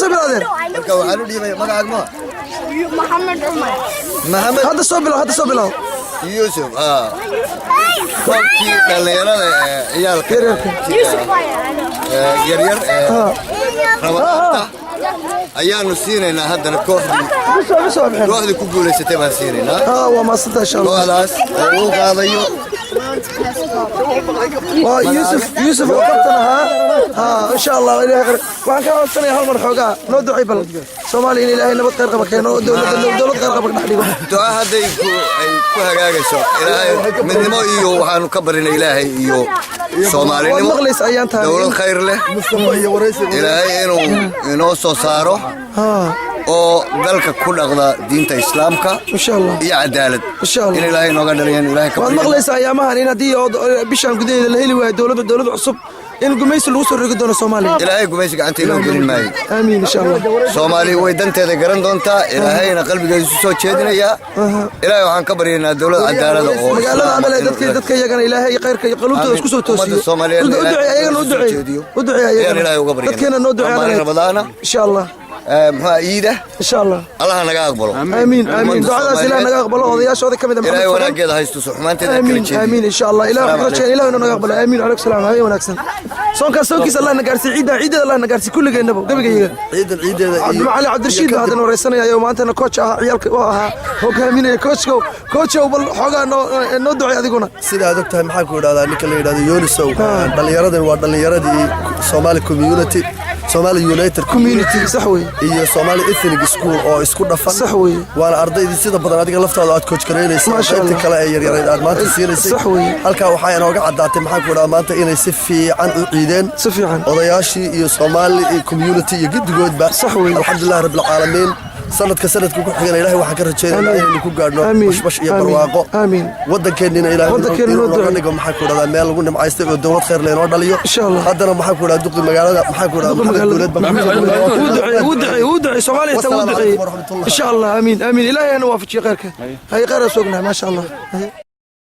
Soo bilow, adeer. Marka waxaan u dhiibay magacaaga ma Maxamed Cumar. Maxamed. Hadda soo bilow, hadda soo bilow. Yuusuf, koobkii dhallinyarada ee ciyaalka Yaryarka. Yusuf. Ee yaryar ee Ramadaanta ayaanu siinaynaa haddana kooxdii Bisoo bisoo bixin. Kooxdii ku guulaysatay baan siinaynaa. Waa maasanta, insha Allah. Kooxdaas oo uu qaadayo Waa Yuusuf, Yuusuf oo kabtan ahaa. Insha Allah, Ilaahay khayr. Waxaan ka codsanaya hal mar xoogaa noo ducay bal Soomaaliya in Ilaahay nabad khayr qaba keeno oo dowladda dowlad khayr qaba dhex dhigo. Duca hadday ku ay ku hagaagayso, Ilaahay midnimo iyo waxaanu ka barinay Ilaahay iyo Waad Soomaalinimo maqlaysa ayaan tahay. Dowlad khayr leh Ilaahay inuu inoo soo saaro oo dalka ku dhaqda diinta Islaamka Insha Allah. iyo cadaalad Insha Allah. in Ilaahay inooga dhaliyan Ilaahay ka Waad baryana. maqlaysaa ayaamahan in haddii oo bishan gudaheeda la heli waayo dowlad cusub in gumaysi lagu soo rogi doono Soomaaliya. Ilaahay gumaysi gacanta inoo gelin maayo. Aamiin, insha Allah. Soomaali way danteeda garan doontaa, Ilaahayna qalbigeeda isu soo jeedinayaa. Ilaahay waxaan ka baryaynaa dowlad cadaalada oo Magaalada Islaam Amale inuu dadka dadka iyagana Ilaahay khayrka iyo qalubtooda isku soo toosiyo. Ummadda Soomaaliyeed U duceey Ilaahay ayagana, u isku soo duceey. jeediyo. U duceey Ayaan ayagana. Ilaahay uga baryaynaa. Dadkeena noo duceey. Waa maalin Ramadaana. Insha Allah. Muxuu iida Insha Allah. Allaha naga aqbalo. Aamiin, aamiin. Ummadda Ducadaas Ilaah naga aqbalo. Odayaashooda kamid ah Ilaahay Maxamed Faran. wanaageeda haysto, xumaanteeda kala Aamiin. jeediyo. Aamiin, insha Allah. Ilaah Assalaamu waxaan rajayna Ilaah inuu naga aqbalo. Aamiin, calaykum salaam. Habeen wanaagsan. Soonkaas soonkiisa Allah na gaarsiiyo, ciidda ciideeda Allah na gaarsiiyo kulligeennaba gebigayaga. Ciidan ciideeda iyo Cabdimacali Cabdirashiid baa haddana wareysanaya oo maantana coach ah, ciyaalka u ahaa hogaaminaya. Coachkow, coachow, bal xoogaa noo ducay adiguna. Sida aad og tahay, maxaan ku idhahdaa, ninka la yidhahdo Yunisow, dhallinyaradan waa dhallinyaradii Somali Community, Somali United Community, sax wey. Iyo Somali Ethnic School oo isku dhafan. Sax wey. Waana ardaydii sida badan adiga laftaada aad coach garaynaysa, Maasha qaybtii Allah. kale ee yaryarayd aad maanta siinaysay. Sax wey. Halkaa waxaa inooga caddaatay, maxaan ku idhahdaa, maanta inay si fiican u ciideen Si fiican. odayaashii iyo Somali Community iyo guddigoodba. Sax wey. Alxamdulilah rabbilcaalamiin. Sanadka sanadka ku xigana Ilahay waxaan ka rajaynayna Amiin. inaynu ku gaadhno Amiin. bashbash iyo Amiin. barwaaqo. Amiin. Waddankeennina Ilahay Waddankeena inuu noo nooga duceeyo. dhigo, maxaan ku idhahdaa, meel lagu nimcaystay oo dowlad khayr leynoo dhaliyo. Insha Allah. Haddana, maxaan ku idhahdaa, duqi magaalada, maxaan ku idhahdaa, Maxamed Dowlad baan Wuu duceeyey, wuu duceeyey, wuu duceeyey. Soomaaliya taa wuu Wassalaamu duceeyey. calaykum waraxmatullah. Insha Allah. Aamiin, aamiin. Ilaahay hana waafajiyo khayrka. Hay, khayr soo ognahay, maasha Allah. Hay.